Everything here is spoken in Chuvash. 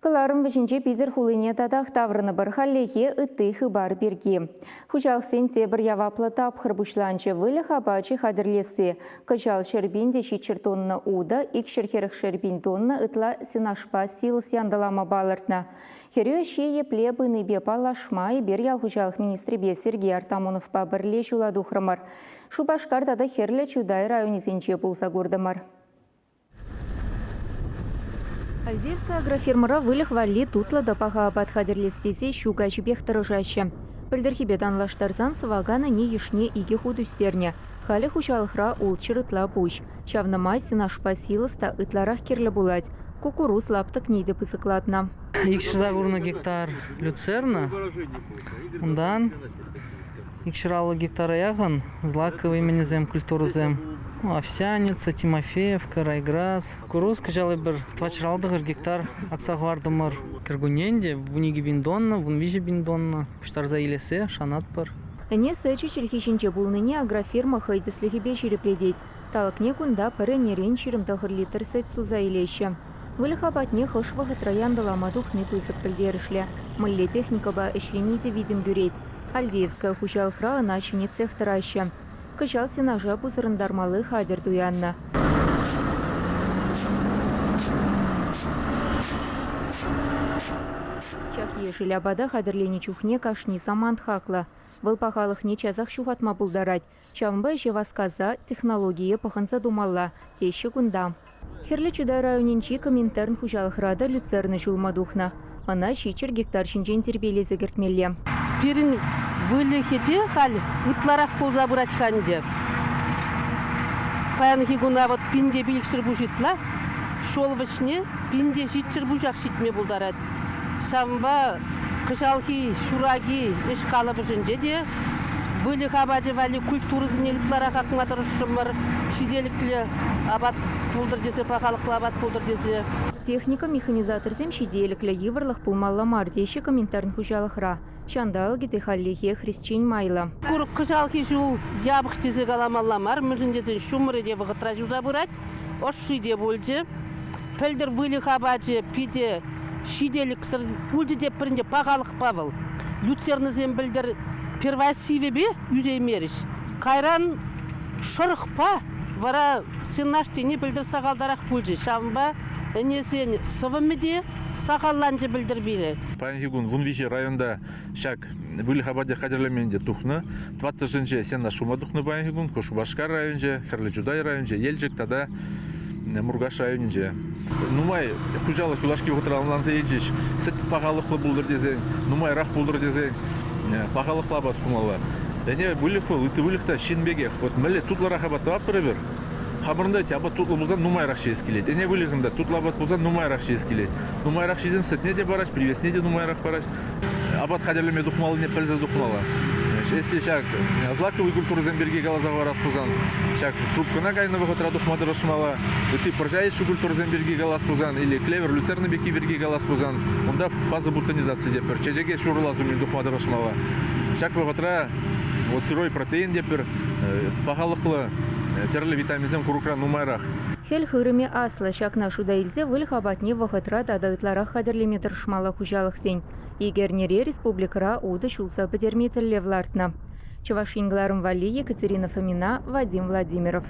Кӑларӑм вӗҫӗнче Питӗр хулине татах таврӑнӑпӑр. Хальлӗхе ытти хыпар пирки. Хуҫалӑхсен тепӗр яваплӑ тапхӑр пуҫланчӗ. Выльӑх апачӗ хатӗрлесси. Кӑҫал 100 700 тонна утӑ, 240-шер пин тонна ытла сенажпа силос янтӑлама палӑртнӑ. Хӗрӳ ӗҫҫи епле пынипе паллашма эпир ял хуҫалӑх министрӗпе Сергей Артамоновпа пӗрле ҫула тухрӑмӑр. Шупашкар тата Хӗрлӗ Чутай районӗсенче пулса куртӑмӑр. Альдеевская агрофирмӑра выльӑх валли тутлӑ та паха апат хатӗрлес тесе ҫу каҫипех тӑрӑшаҫҫӗ. Пӗлтӗрхипе танлаштарсан сӑвакан ӗне йышне икӗ хут ӳстернӗ. Халӗ хуҫалӑхра ултҫӗр ытла пуҫ. Ҫавна май сенажпа силос та ытларах кирлӗ пулать. Куккурус лаптӑкне те пысӑклатнӑ. 280 гектар люцерна, унтан 250 гектара яхӑн злаковый мӗнӗсем, культурӑсем. Овсяница, Тимофеевка, райграс. Куккурус кӑҫал эпир 469 гектар акса хӑвартӑмӑр. Кӗркуннен те 12 пин тонна, 13 пин тонна пуҫтарса илессе шанатпӑр. Ӗне сӗчӗ чӗлхи ҫинче пулнине агрофирма хӑй тӗслӗхӗпе ҫирӗплетет. Талӑкне кунта пӗр ӗнерен 29 литр сӗт суса илеҫҫӗ. Выльӑх апатне хӑш вӑхӑтра янтӑлама тухни пысӑк пӗлтерӗшлӗ. Мӗнле техникӑпа ӗҫлени те витӗм кӳрет. Альдеевская хуҫалӑхра ӑна ҫӗнетсех тӑраҫҫӗ. Кӑҫал сенажа пусӑрӑнтармалли хатӗр туяннӑ. Ҫак ешӗл апата хатӗрленӗ чухне кашни самант хаклӑ. Вӑл пахалӑхне часах ҫухатма пултарать. Ҫавӑнпа ӗҫе васкаса технологие пӑхӑнса тумалла, теҫҫӗ кунта. Хӗрлӗ Чутай районӗнчи Коминтерн хуҫалӑхра та люцерна ҫулма тухнӑ. Ӑна 700 гектар ҫинчен тирпейлесе кӗртмелле. Пирӗн выльӑхӗ те халь ытларах пулса пырать-ха ӗнтӗ. Паянхи куна вот 1500 пуҫ ытла, шел вӗҫне 1700 пуҫах ҫитме пултарать. Ҫавӑнпа кӑҫалхи ҫураки ӗҫ калӑпӑшӗнче те выльӑх апачӗ валли культурӑсене ытларах акма тӑрӑшрӑмӑр, ҫителӗклӗ апат пултӑр тесе, пахалӑхлӑ апат пултӑр тесе. Техника механизаторсем ҫителӗклӗ, йывӑрлӑх пулмалла мар теҫҫӗ Коминтерн хуҫалӑхра. Ҫанталӑкӗ те хальлӗхе хресчен майлӑ. Курӑк кӑҫалхи ҫул япӑх тесе каламалла мар, мӗншӗн тесен ҫумӑрӗ те вӑхӑтра ҫуса пырать, ӑшши те пулчӗ. Пӗлтӗр выльӑх апачӗ питӗ ҫителӗксӗр пулчӗ те пӗринче пахалӑхпа вӑл. Люцернӑсем пӗлтӗр первая сивӗпе ӳсеймерӗҫ. Кайран шӑрӑхпа вара сенаж тени пӗлтӗр сахалтарах пулчӗ. Ҫавӑнпа ӗнесен сӑвӑмӗ те сахалланчӗ пӗлтӗр пире. Паянхи кун 13 районта ҫак выльӑх апачӗ хатӗрлемен те тухнӑ. Тӑваттӑшӗнче сенаж ҫума тухнӑ паянхи кун. Шупашкар районӗнче, Хӗрлӗ Чутай районӗнче, Елчӗк тата Муркаш районӗнче. Нумай хуҫалӑх юлашки вӑхӑтра ӑнланса илчӗҫ. Сӗт пахалӑхлӑ пултӑр тесен, нумайрах пултӑр тесен пахалӑхлӑ апат хумалла. Ӗне выльӑх вӑл, ытти выльӑх та ҫын пекех. Вот мӗнле тутлӑрах апат тӑватпӑр эпир, хамӑрӑн та апат тутлӑ пулсан нумайрах ҫиес килет. Ӗне выльӑхӑн та тутлӑ апат пулсан нумайрах ҫиес килет. Нумайрах ҫисен сӗтне те параҫ, привесне те нумайрах параҫ. Апат хатӗрлеме тухмаллине пӗлсе тухмалла. Если ҫак злаковый культурӑсем пирки каласа хӑварас пулсан, ҫак трубкӑна кайнӑ вӑхӑтра тухма тӑрӑшмалла. Ытти пӑрҫа йышши культурӑсем пирки калас пулсан или клевер, люцерна пекки пирки калас пулсан, унта фаза бутонизации тепӗр, чечеке ҫурӑлас умӗн тухма тӑрӑшмалла. Ҫак вӑхӑтра вот сырой протеин тепӗр, пахалӑхлӑ тӗрлӗ витаминсем курӑкран нумайрах. Хӗл хырӑмӗ аслӑ. Ҫакна шута илсе выльӑх апатне вӑхӑтра тата ытларах хатӗрлеме тӑрӑшмалла хуҫалӑхсен. Ик эрнере республикӑра утӑ ҫулса пӗтерме тӗллев лартнӑ. Чӑваш Ен кӑларӑм валли Екатерина Фомина, Вадим Владимиров.